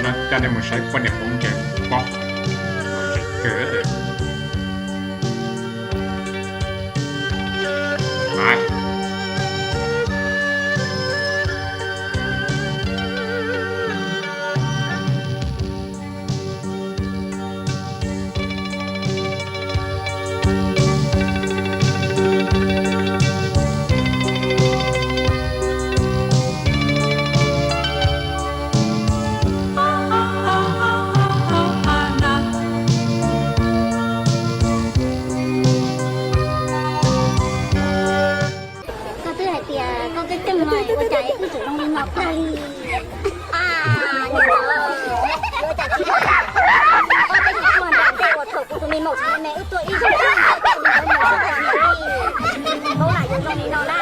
No coj nej mus saib poj niam hmoob ncaws pob, zoo kawg. Koj twb hais tias koj keeb coob mas ua cas es twb tseem zoo li no tag li. Niam laus, ua cas tsis, ob peb chim tuaj nram ntej uas thaum kuv tus me maum tsis me me wb tuaj ib zaug, koj tus me maum tsis me me, paub lam yuav zoo li no na.